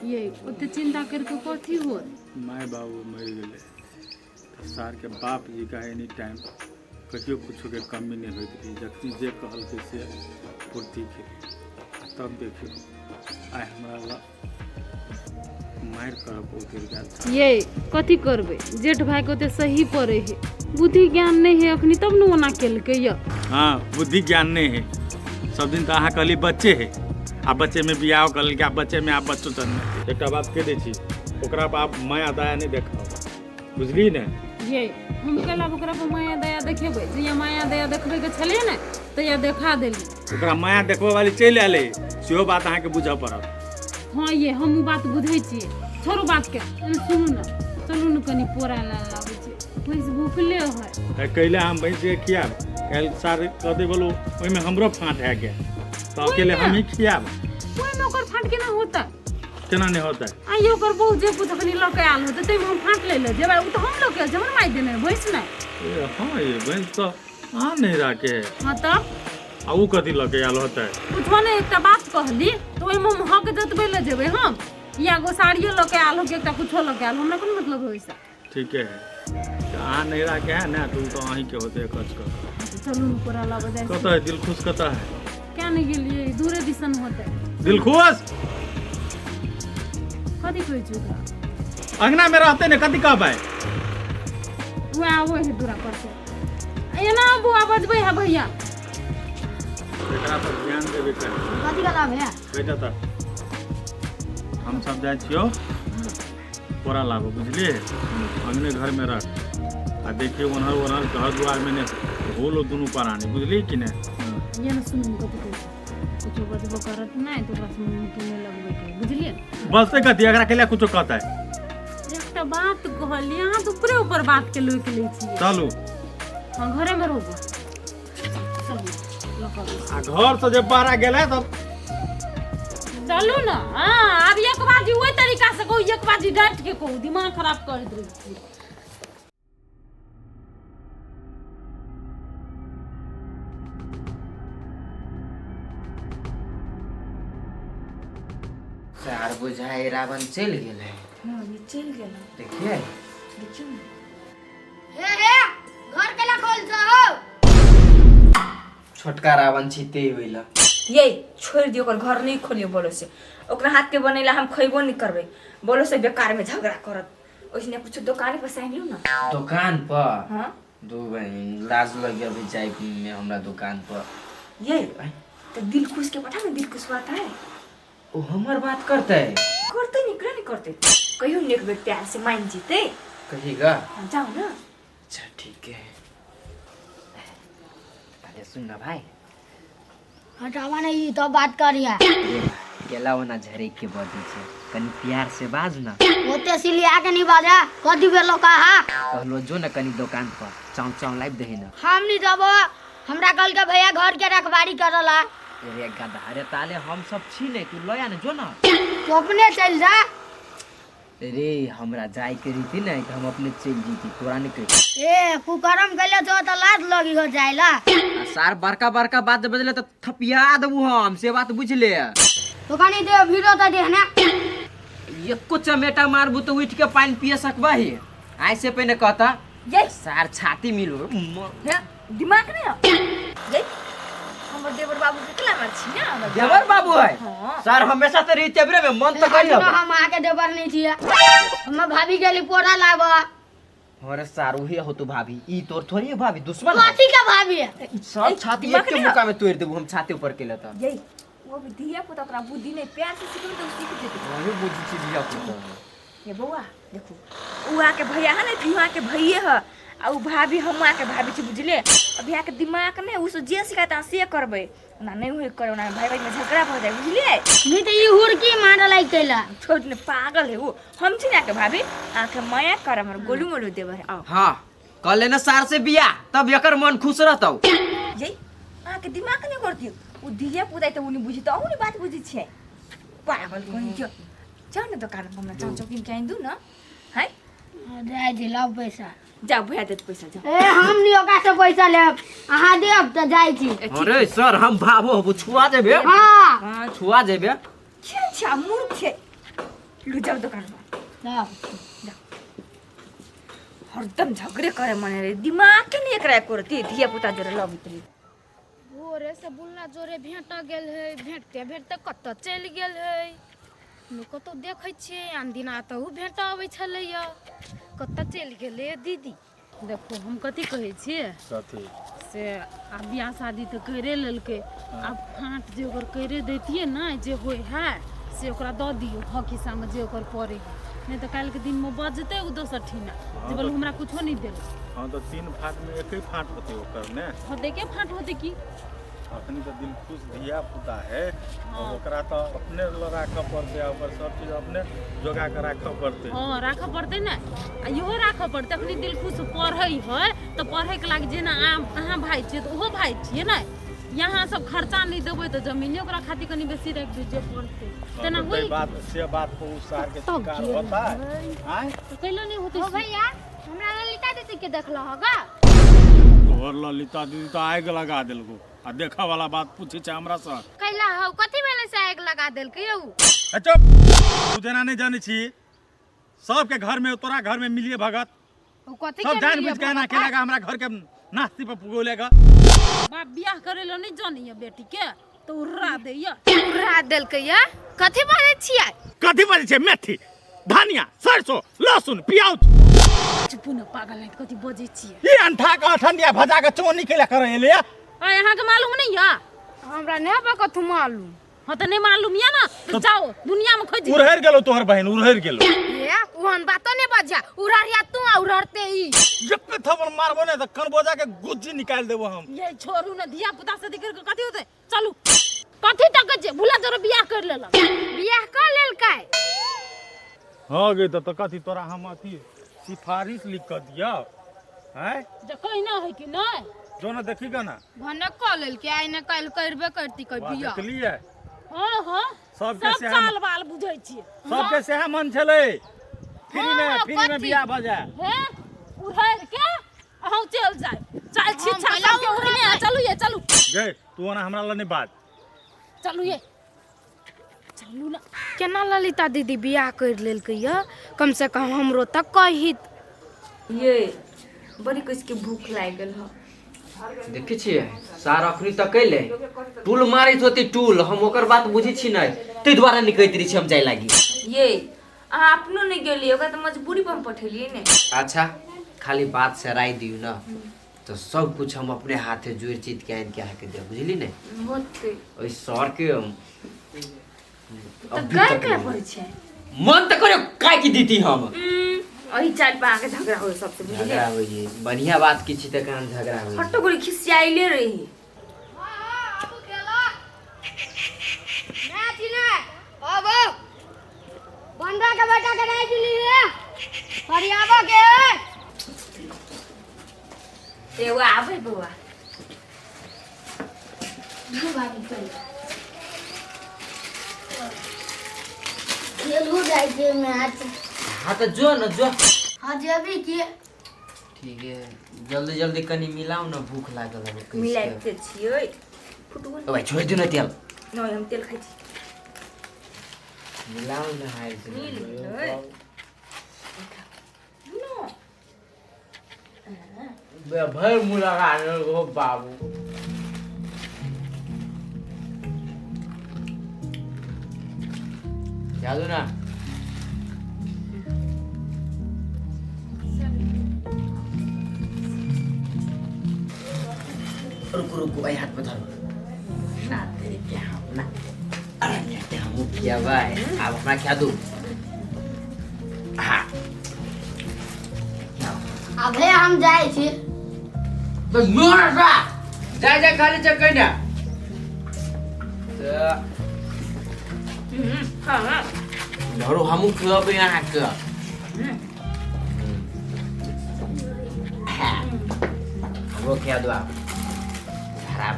ये ओते चिंता करके कथी होत? माय बाबू मरि गेलै तऽ सारके बाप जी का एनी टाइम कहियो कुछोके कमी नहि होइत रहै, जखनी जे कहलकै से पूर्ति केली। आ तब देखियौ आइ हमरा लग मारि करब उतरि गेल छल। ये कथी करबै, जेठ भाई के ओते सही पड़े है, बुद्धि ज्ञान नहीं है अखनी, तब न ओना केलकै ये। हाँ, बुद्धि ज्ञान नहीं है, सब दिन तऽ अहाँ कहली बच्चे है, आ बच्चे में बियाह कहलकै, आ बच्चे में आब बच्चो जन्म। एकटा बात कहि दै छी, ओकरा पर आब माया दया नहि देखाउ, बुझली ने? ये हम केला ओकरा पर माया दया देखेबै? जहिया माया दया देखबै के छलै ने तहिया देखा देली। ओकरा माया देखबै वाली चलि एलै, सेहो बात अहाँके बुझऽ पड़त। हाँ ये हम उ बात बुझै छियै, छोड़ू बात के। ए, सुनू ने, चलू ने कनि पोरा लए लाबै छी, भैंस भूखले है। तऽ कैले हम भैंस के खियाब? काल्हि सार कह दे बोलो ओहिमे हमरो फाँट है गया, तऽ अकेले हम ही खियाब? ओहिमे ओकर फाँट केना होतै? केना नहि होतै? आइयो ओकर बहुत जे कुछ अखनी लऽ के आयल होतै ताहिमे हम फाँट लै लए जेबै? ओ तऽ हम लऽ के आयल छी, हमर माय देने भैंस नहि। ए हाँ, ये भैंस तऽ अहाँ नहि राखे। हाँ तब आ उ कथी लऽ के आयल होतै? कुछो नहि, एकटा बात कहली तऽ ओहिमे हम हक जतबै लए जेबै हम? या गोसारियो लऽ के आयल हो कि एकटा कुछो लऽ के आयल हो, हमरा कोन मतलब है ओहिसँ। ठीके है, तऽ अहाँ नहि राखे है ने तऽ ओ तऽ अहीँके होतै खर्च कऽ। चलू ने कोरा लाबऽ जाइ छी। कतऽ है दिलखुश, कतऽ है? क्या नहि गेलियै, दूरे दिसन होतै। दिलखुश! कथी कहै छी ओकरा? अंगना में रहते ने, कथी कहबै? वएह आबै है दूरा पर से, एना बौआ बजबै है भैया। एकरा पर ध्यान देबे करी। कथी कहला भैया? बेटा, तऽ हम सब जाइ छियौ कोरा लाबो, बुझलिए? अंगने घर में रख आ देखियो ओनहर ओनहर घर दुआर में ने होलो दुनू प्राणी, बुझलिए कि ने? ये ने सुनू, कथी कहै छै, कुछो बजबो करत नहि तऽ ओकरा से मुँह तू नहि लगबै के, बुझलिए? बसते कथी, एकरा के लिए कुछो कहता है? एकटा बात कहलिए, अहाँ तऽ ऊपरे ऊपर बात के लोकि लै छियै। चलू। हाँ, घरे में रहबो, चलू लऽ कऽ आबै छी। आ घर से जब बाहर गेलै तब चलू ने। हाँ, आब एक बाजी ओहि तरीका से कहू, एक बाजी डांट के कहू, दिमाग खराब कर दै छी। सार बुझाइ रावण चलि गेलै। हाँ, ये चलि गेल। देखिए। देखियौ ने। हे हे, घर केला खोल हो? छोटका रावण छी ते होइला। ये छोड़ि दियौ, ओकर घर नहि खोलियौ। बोलो से ओकरा हाथ के बनेला हम खैबो नहि करबै। बोलो से बेकार में झगड़ा करत, ओइसने कुछ दुकान पर साइन लियौ ना। दुकान पर? हाँ। दू बहिन, लाज लग गया अभी जाए में हमरा दुकान पर। ये तो दिल खुश के पठा ना, दिल खुश बात है। ओ हमर बात करतै? करतै नहीं, क्यों नहीं करतै? कहियो ने एक बेर प्यार से मान जीते। कहिएगा। हाँ, जाओ ना। अच्छा ठीक है। अरे सुन ना भाई। हटावा नहीं तो बात करिया। ए भाई, केला ओना झरे के बजै छै, कनी प्यार से बाज ना। ओते सिलिया के नहीं बाजा, कथी भेलो कहा? कहलो जो ना कनी दुकान पर चाव चाव लाइब दही ना। हम नहीं जबो, हमरा कल के भैया घर के रखवारी करला। अरे गधा, अरे ताले हम सब छी ने, तू लया ने जो ना। तू अपने चल जा। अरे हमरा जाय के रही ने तऽ हम अपने चलि जैती, तोरा नहीं कहि। ए कुकरम कैले जो त लाज लगी हो जाइला। आ सार बड़का बड़का बात बजले तऽ थपिया देबू हम, से बात बुझ ले। तो कनी दे भीरो त दे ने। एको चमेटा मारबू तऽ उठि के पानि पिए सकबही? आइ से पहिने कहता ये सार छाती मिलो। हे, दिमाग नहीं है ये हमर देवर बाबू के केला मार छी ना हमर। देवर बाबू है? हाँ। सर हमेशा तो रही तेबरे में मन तो करी। हम अहाँके देवर नहीं छियै, हम भाभी के लिए पोरा लाब। अरे सार वही हो तू भाभी, ई तोर थोड़ी है भाभी, दुश्मन है। कथी के भाभी है? सब छाती दिमाग एक के नहीं मुका में तोड़ देबू हम, छाती ऊपर के लेता। ये वो भी धिया पुता, ओकरा बुद्धि नहीं, प्यार से सिखबे तो सीख जेतै। वही बुद्धि छी धिया पुता। ये बौआ देखू, उ आके भैया है ने, तू आके भैये है आ उ भाभी, हम आके भाभी छी, बुझले? अभी आके दिमाग नहीं, उ सब जे सिखाता से करबै, ओना नहीं होय करे, ओना भाई भाई में झगड़ा भऽ जाय, बुझलियै? नहीं तो ई हुड़की मारल आई कैला। छोट ने पागल है वो, हम छी ना के भाभी, आके माया कर हमर गोलू मोलू देवर है, आओ। हाँ कह लेना सार से बियाह, तब एकर मन खुश रहतौ। ये आके दिमाग नहीं करती, उ धिया पुता त उ नहीं बुझी त अहूँ नहीं बात बुझी छियै, पागल कहीं क्यों। जाओ ना दुकान पर, हमरा चाव चौकिन के आनि दू ना है। जाय छी, लाउ पैसा। जाओ, भैया देत पैसा, जाओ। ए हम नहीं ओकरा से पैसा लेब, अहाँ देब तऽ जाइ छी। अरे सर हम भाबो हबो, छुआ जेबे। हाँ। छुआ जेबे। छै छै मूर्ख छै। लू जाओ दुकान पर जाओ। हरदम झगड़े करे मने रे दिमाग के नहीं एकरा करती धिया पुता जोरे लगैत रही। भोरे से बुलना जोरे भेंट गेल है, भेंटते भेंटते कतऽ चलि गेल है, कतौ देखै छियै आन दिना तऽ उ भेंट अबै छलैया, कतऽ चलि गेलै दीदी? देखो हम कथी कहै छियै कथी से आब बियाह शादी तऽ करिए लेलकै, आब फाँट जे ओकर करिए दैतियै ने जे होइ है से ओकरा दऽ दियौ हक हिस्सामे जे ओकर पड़ै है, नहि तऽ काल्हिके दिनमे बजतै ओ दोसर ठिना जे बोलू हमरा कुछो नहि देलक। हँ तऽ 3 फाँटमे एके फाँट होतै ओकर ने। हँ तऽ एके फाँट होतै की। अखनी तऽ दिल खुश धिया पुता है, ओकरा तऽ अपने लऽ राखऽ पड़तै आ ओकर सब चीज अपने जोगा के राखऽ पड़तै। हँ राखऽ पड़तै ने, आ इहो राखऽ पड़तै। अखनी दिल खुश पढ़ै है तऽ पढ़ैके लागि जेना अहाँ भाय छियै तऽ ओहो भाय छियै ने, यहाँ सब खर्चा नहि देबै तऽ जमीने ओकरा खातिर कनि बेसी राखि दियौ जे पढ़तै तेना होई बात से बात पर उ सार के शिकार होता आय तऽ कैला नहि होतै। हो भैया हमरा ललिता दीदी के देखल होगा? तोहर ललिता दीदी तऽ आगि लगा देलको आ देखा वाला बात पूछे छै हमरा से। कैला हौ कथी भेलै से आगि लगा देलकै यौ? चुप, तू जेना नहि जानै छी सबके घर में तोरा घर में मिलिए भगत कथी सब जान बुझ के एना केलक हमरा घर के नास्ती पर पुगोलेगा। बाप बियाह करे ला नहीं जानैया बेटी के तो उर्रा दैया। उर्रा देलकै या? कथी बाजै छियै? कथी बाजै छियै? मेथी धनिया सरसों लहसुन प्याज। चुप न पागल है कथी बजै छियै? ई अंठा के अठंडिया भजा के चोनी केला करे एले। आ अहाँ के मालूम नहीं या? हमरा नहीं बा कथू मालूम। हाँ तो नहीं मालूम या ना तो जाओ दुनिया में खोज। उड़हर गेलो तोहर बहन उड़हर गेलो। ये ओहन बात नहीं बजा उड़हरिया तू आ उड़हरते ई। जब थप्पड़ मारबो ने त कनबोजा के गुज्जी निकाल देबो हम। ये छोड़ू ना धिया पुता से दिकर के कथी होते। चलू कथी तक जे भुला जरो बियाह कर लेलक। बियाह कर लेलकै? हां गे त कथी तोरा हम अथी सिफारिश लिख के दिया हैं जे कहिना है कि नहीं जो ना देखी गा ना भने क लेलकै आइ ने काल्हि करबे करती कै बियाह। देखलियै? हां हां सबके सब सेहा चाल बाल बुझै छियै। सबके सेहा मन छलै फ्री में बियाह भ जाए। हे उड़हर के अहूँ चल जाए चल छी छा सबके उड़ने। चलू ये चलू गे तू ओना हमरा ल नहीं बात। चलू ये चलू ना। केना ललिता दीदी बियाह कर लेलकै या? कम से कम हमरो तक कहित। ये बड़ी कुछ के भूख लागि गेल ह। देखै छियै सार अखनी तक कैले टूल मारैत होती टूल, हम ओकर बात बुझै छी नहि ताहि दुआरे निकलैत रहै छी हम जाय लागी। ये अहाँ अपनो नहि गेलियै ओकरा तऽ मजबूरी पर हम पठेलियै ने। अच्छा खाली बात से राय दियौ ना तो सब कुछ हम अपने हाथे जोड़ चित के आनि के अहाँके देब बुझली ने। होतै ओहि सर के तऽ गाय केना पड़ै छै? मन तऽ करियो काय की दीती हम। अही चाल पर अहाँके झगड़ा होय सबसे बुझलियै? झगड़ा होइए बढ़िया बात की छी तऽ कान झगड़ा होइए। हट्टो गोली खिसियाइले रही। बंदा के बेटा के नहीं मिली रे फरियाबो के। एगो आबै बौआ। खेलू जाइ छै मैच। हाँ तो जो न जो। हाँ जेबी की। ठीक है जल्दी जल्दी कनी मिलाओ ना भूख लागल है। मिलाइते छियै। फुटबॉल। ओ भाई छोड़ दियो ना तेल। नहीं हम तेल खाइ छी। मिलाओ ना हाय से। मिल गेलै। भर मुँह लगा हो बाबू। जादू ना रुको रुको आई हाथ में धरो ना तेरे क्या हम ना अरे कहते हम किया भाई आप अपना क्या दो। हाँ अबे हम जाए छी तो मोर सा जा जा खाली चक्कर ना तो धरो हमू खिलाबे यहाँ के। हमरो खिया दो आप खराब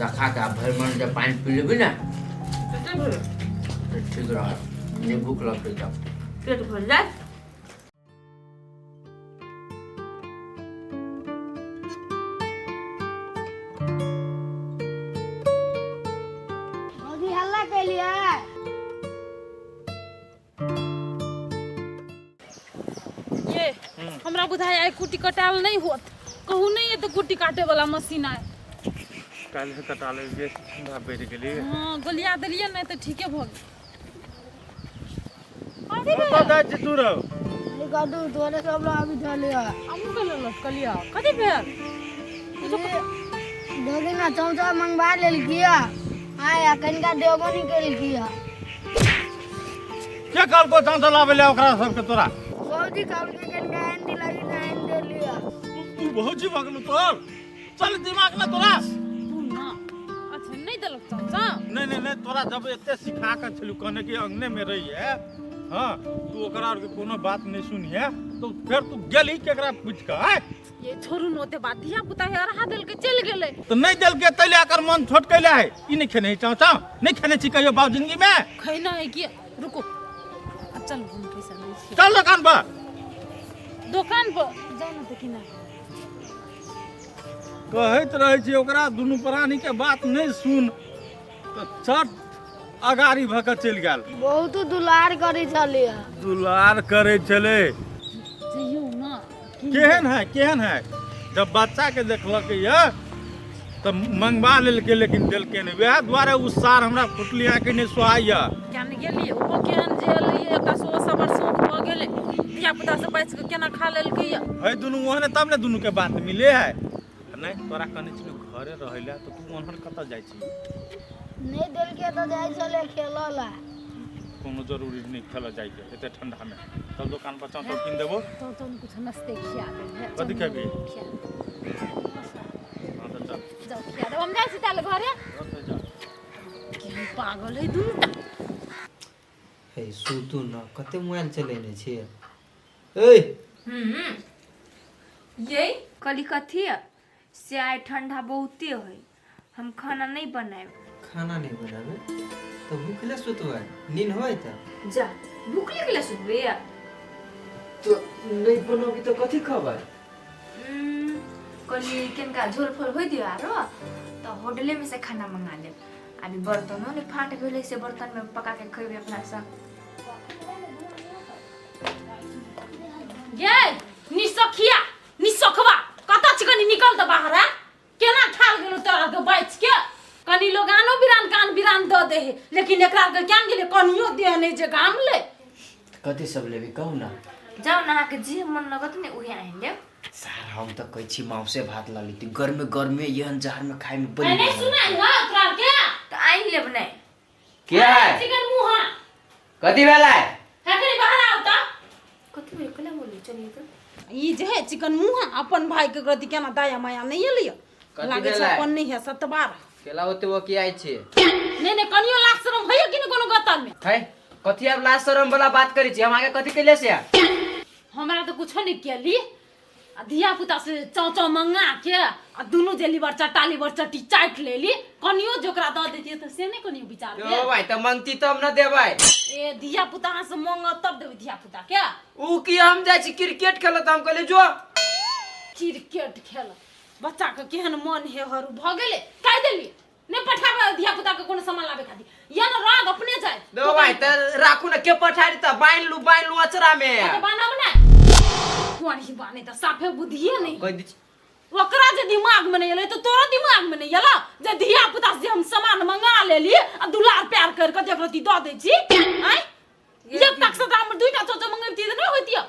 रखा के भर मन जब पानी पी लेबी ना तो ठीक रह नहीं भूख लगते तब पेट भर जाए। भौजी हल्ला कैलियै? बुझाइ आइ कुट्टी कटायल नहि होत। कहू नहि एते कुट्टी काटे वाला मशीन आइ। काल्हि कटा लेबै, बेसी ठंडा बढ़ि गेलै। हँ, गोलिया देलियै ने तऽ ठीके भऽ गेल। कतऽ जाइ छी तू रौ? कदू तोरे सब अभी धलिया। हमहूँ के लटकलिया। कथी भेल? दो दिन चौचा मंगवा लेलकिया आय, कनिका देबो नहीं केलकिया। के कहलको चौचा लाबै ले ओकरा सबके तोरा? भौजी कहलकै कनिका आनि दिलही तऽ आनि देलिया। तू भौजी भऽ गेलौ तोर? चल दिमाग ना तोरा। तू ना अच्छा नहि देलक चौचा? नहीं नहीं नहीं, तोरा जब एते सिखा के छलू कहने कि अंगने में रही है, हाँ, तू ओकरा आर के कोनो बात नहीं सुनिहे, तो फेर तू गेली केकरा पूछ के आय? ये छोड़ू न ओते बात, धिया पुता है, अरहा देलकै चलि गेलै। तो नहीं देलके तैले एकर मन छोट कैले है। ई नहीं खेने चाव चाव नहीं खेने छी कहियो बाप जिंदगी में। खैना है कि रुको, अब चल हम पैसा लै छी। चल दुकान पर। दोकान पर जाउ ने तऽ किना। कहैत रहै छी ओकरा दुनू प्राणी के बात नहीं सुन, तऽ चट अगाड़ी भऽ के चलि गेल। बहुत दुलार करै छलियै। दुलार करै छलै। जइयौ ने। केहन है, केहन है? जब बच्चा के देखलक ये तऽ मंगवा लेलकै, लेकिन देलकै नहि। वएह दुआरे ओ सार हमरा फुटली आँखि नहि सोहाइए। किया नहि गेलियै? ओहो केहन जे एलैये, एकटा सेहो सबर शौक भऽ गेलै, धिया पुता से बाँचि कऽ केना खा लेलकै ये। है दुनू ओहने तब ने दुनू के बात मिले है। नहि तोरा कहने छलौ घरे रहै लए, तऽ तू ओन्हर कतऽ जाइ छी? नहीं देलकै तऽ जाइ छलै खेलऽ ला। कोनो जरूरी नहि खेलऽ जाइके एते ठंडा में। चल दोकान पर, चल कीन देबो। तो तो कुछ नस्ते खिया देब। कथी खेबही? खिया। हाँ तऽ चल। जाओ खिया देब, हम जाइ छी ताले घरे। घर से जा। केहन पागल है दुनू टा। हे सुतू न, कते मोबाइल चलेने छियै? ऐ। ये कली कथी है से आइ ठंडा बहुते है, हम खाना नहीं बनाएब। खाना नहीं बनाबे तऽ भूखले सुतबै? नींद होय तऽ? जा, भूखले के लिए सुतबे? तो नहीं बनोगी तऽ कथी खबै? कली केनका झोल फोल होइ दियो आरो तऽ होटले में से खाना मंगा लेब। अभी बर्तनो ने फाट गेलै, से बर्तन में पका के खेबै अपना सब। गे निसखिया, निसखबा, कतऽ छी? कनी निकल तऽ बाहर आ। केना खाल गेलो तोरा के बाइच के? कनी लोग आनो बिरान कान बिरान दऽ दे है, लेकिन एकरा के क्यान गेलै? कनियो देह नहि जे गाम ले। कथी सब लेबी, कहू ना। जाउ ने, अहाँके जे मन लगत ने उहे आनि लेब। सार, हम तऽ कहै छी मांसे भात लऽ लेती। गर्मे गर्मे एहन जाड़ में खाय में बड़ी नहीं मजा। सुनाई है तोरा के? तऽ आनि लेब नहि। के है? चिकन मुहा। कथी भेलै? है, कनी बाहर आउ तऽ। कथी भेल? केना बोली? चलिए तऽ। ई जे है चिकन मुहा, अपन भाई के प्रति केना दया माया नहीं एलै? कथी लागै छै भेलै? अपन नहीं है सतबार। केला ओते वो की आइ छी? नहीं नहीं, कनियो लाज शरम होइए कि नहीं कोनो गतल में? है, कथी आब लाज शरम वाला बात करै छी? हम आगे कथी कैले से? हमरा तऽ कुछो नहीं केली, आ धिया पुता से चाव चाव मंगा के आ दुनू जे लीवर चट्टा लीवर चट्टी चाटि लेली। कनियो जोकरा दऽ देतियै तऽ से नहि कनियो विचार भेल। देबै तऽ मंगती तब न देबै। ए, धिया पुता अहाँ से मंगत तब देबै धिया पुता के? ऊ की हम जाइ छी क्रिकेट खेलऽ तऽ हम कहलियै जो। क्रिकेट खेल बच्चा के केहन मन हे हरू भऽ गेलै। कहि देलियै नहि पठाबै धिया पुता के कोनो सामान लाबै खातिर, या न राग अपने जाय। देबै तऽ राखू ने, के पठा देता? बान्हि लू, बान्हि लू अचरा में। तऽ बान्हब ने कोन ही बाने तऽ साफे बुद्धिए नहि। कहि दै छी। ओकरा जे दिमाग में नहीं एलै तऽ तोरो दिमाग में नहीं एलौ जे धिया पुता से हम सामान मंगा लेली आ दुलार प्यार कर के देख रती दऽ दै छी? आँय, एक तक से तऽ हम दुईटा चौचौ मंगैबती तऽ नहि होइतियै।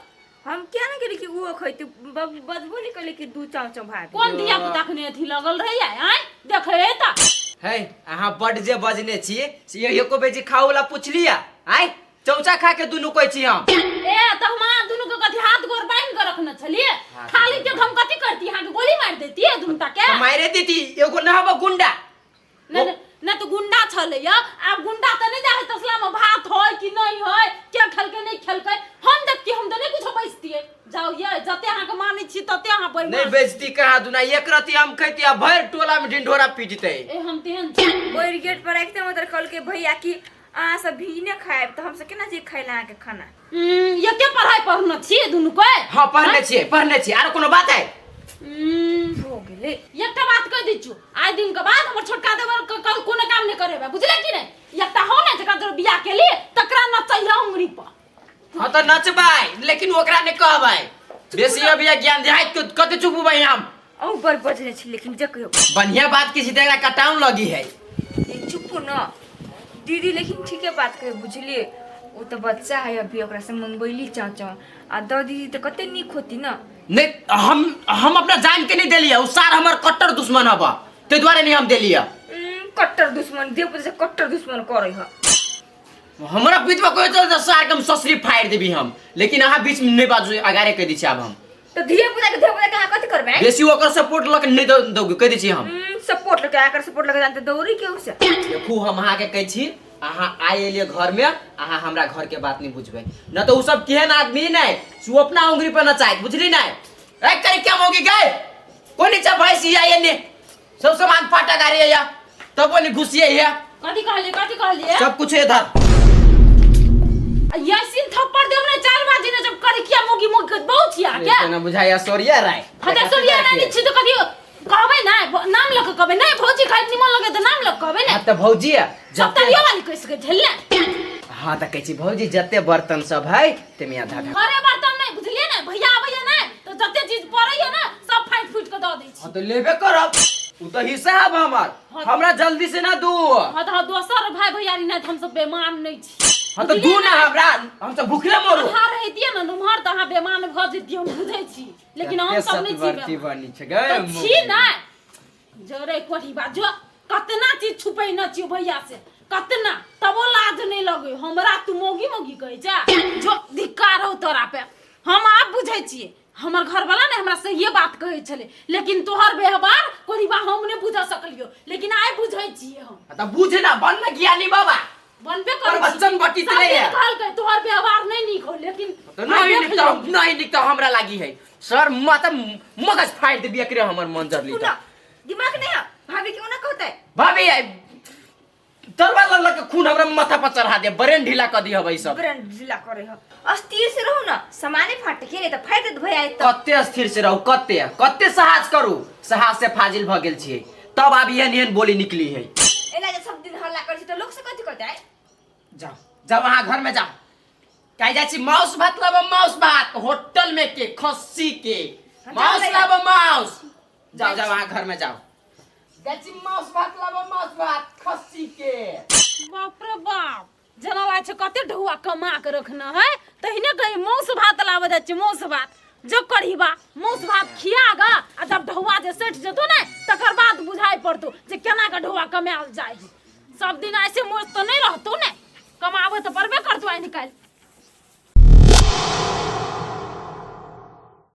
हम क्या ने गेली कि उहो खैती, बजबो नहीं कले कि दू चाव चाव भाभी। कोन धिया पुता के नहि अथी लगल रहैया? आँय, देखै तऽ। है, अहाँ बड जे बजने छी से एको बेजी खाओ वाला पुछलिया? आय चौचा खा के दुनू कहै छी हम। ए, तऽ हम अहाँ दुनू के कथी हाथ गोर बान्हि के रखने छलियै? खाली के हम कथी करती? अहाँके गोली मारि देतियै दुनू टा के। तऽ मारे देती, एगो नहब गुंडा। नहि नहि, नहि तऽ गुंडा छलैया, आब गुंडा तऽ नहि जाहे तसला में भात होय कि नहीं होय, के खेलकै नहीं खेलकै, हम देखती? हम तऽ नहि कुछो बैसतियै। जाउ ये, जते अहाँके मानै छी तते अहाँ नहीं बेईमान। बेजती कहाँ दुना, एक रति हम खैती आ भरि टोला में ढिंढोरा पीटते। ए, हम तेहन छी? ओहि गेट पर राखिते मतलब कहलकै भैया कि अहाँ सब भी ने खायब, तऽ हमसब केना जे खाय अहाँके खाना? एके पढ़ाइ पढ़ने छियै दुनू कोइ? हाँ, पढ़ने छियै, पढ़ने छियै। आरो कोनो बात है? हो गेलै। एकटा बात कहि दै छियौ, आइ दिन के बाद हमर छोटका देवर के कल कोनो काम नहि करेबै, बुझले कि नहि? एकटा हो ने जकरा तोरा बियाह केली, तकरा नचैहे अंगुरी पर। हाँ तऽ नचबै, लेकिन ओकरा नहि कहबै। बेसी अभी ज्ञान दे हाय कते चुप हुबै हम। अहूँ बड़ बजने छी, लेकिन जे कहियो बढ़िया बात की छी एकरा कटाउन लगी है। ए, चुप न दीदी, लेकिन ठीके बात कहे बुझलिए, वो तो बच्चा है अभी, ओकरा से मंगबैली चाव चाव आ दो दीदी तो कते नीक होती न। नहीं, हम अपना जान के नहीं देलिए, उ सार हमर कट्टर दुश्मन हबा, ते दुआरे नहीं हम देलिए। कट्टर दुश्मन देव से कट्टर दुश्मन करे ह। हमरा बीच में कोई तो सार के हम ससरी फाड़ देबी हम, लेकिन अहाँ बीच में नहीं बाजू, अगारे कह दै छी आब हम। तो धिया पुता के धिया पुता के अहाँ कथी करबै? बेसी ओकर सपोर्ट लक नहीं दौगे, कह दै छी हम। सपोर्ट लके आकर सपोर्ट लके जानते दौड़ी के उसे। देखू हम अहाँ के कहै छी, अहाँ आइ एलियै घर में, अहाँ हमरा घर के बात नहीं बुझबै न तो उ सब केहन आदमी नहीं, सु अपना उंगली पर नचाइत, बुझली नहीं? ए करे क्या मोगी गए कोनी नीचा भैंस या एने सब सामान फाटा गाड़ी या तब बोली घुसिए या। कथी कहलिए, कथी कहलिए? सब कुछ इधर। यासीन थप्पड़ देब ने 4 बाजी ने जब करे किया मोगी मोगी बहुत छिया क्या ना बुझाया सोरिया राय। हता सोरिया राय छी तो कथी कहबै ना, नाम लक कहबै नहीं, भौजी खाइत निमन लगे त नाम लक कहबै ना। हां त भौजी जते वाली कहि सकै छल ने। हां त कहै छी भौजी जते बर्तन सब है तेमे आधा आधा। अरे बर्तन नहीं बुझलिए ने, भैया आबैया ने त जते चीज पड़ैया ने सब फाटि फूटि के द दै छी। हां त लेबे करब, उ त हिसाब हमर, हमरा जल्दी से ना दू। हां त दोसर भाई भैयारी नै त हम सब बेमान नै छी। हां त दू ना हमरा, हम सब भूखले मरू। अहाँ रहितियै ने नमहर त अहाँ बेमान भ जैतियै, हम बुझै छी, लेकिन हम सब नहीं छी। बनी छै गए तऽ छी नै जरे कोठी बाजो, कतना चीज छुपै न छियो भैया से कतना, तबो लाज नहीं लगे हमरा, तू मोगी मोगी कहै छै जो धिक्कार हो तोरा पे। हम आब बुझै छियै हमर घरवाला ने हमरा से ये बात कहै छलै, लेकिन तोहर व्यवहार कोरीबा हम नहीं बुझ सकलियो, लेकिन आइ बुझै छियै हम। त बुझ ना, बन ना ज्ञानी बाबा। बनबे करै छी। बच्चन बटित सब रहे। दिन कहलकै तोहर व्यवहार नहीं नीक हो, लेकिन तो नहीं नीक तो नहीं नीक तो हमरा लागी है सर, माता मगज फाड़ देबी एकरे हमर मन जरली सुनो, दिमाग नहीं है भाभी क्यों ना कहते भाभी आई तलवार लग लग के खून हमरा माथा पर चढ़ा दे, ब्रेन ढीला कर दी हबै सब। ब्रेन ढीला करे हो, अस्थिर से रहो ना, सामाने फाट के नहीं त फाट देत भैया त। कते अस्थिर से रहू, कते कते साहस करू, साहस से फाजिल भ गेल छियै तब आब एहन एहन बोली निकली है। एना जे सब दिन हल्ला करै छी त लोक से कथि कहतै? जाओ जाओ अहाँ घर में जाओ, कहि जाइ छी माउस भात लाबो, माउस भात होटल में के खस्सी के माउस लाबो, माउस जाओ जाओ अहाँ घर में जाओ, जाइ छी माउस भात लाबो, माउस भात खस्सी के। बाप रे बाप, जना लागै छै कते ढौआ कमा के रखना है, तहिने कही माउस भात लाबऽ जाइ छी, माउस भात जो कढ़ीबा माउस भात खिया ग, आ जब ढौआ जे सठि जेतौ ने तकर बाद बुझाइ पड़तौ जे केना के ढौआ कमायल जाइ है। सब दिन ऐसे मोज तो नहीं रहतौ ने, कमाबे तो पड़बे करतौ आइ निकालि।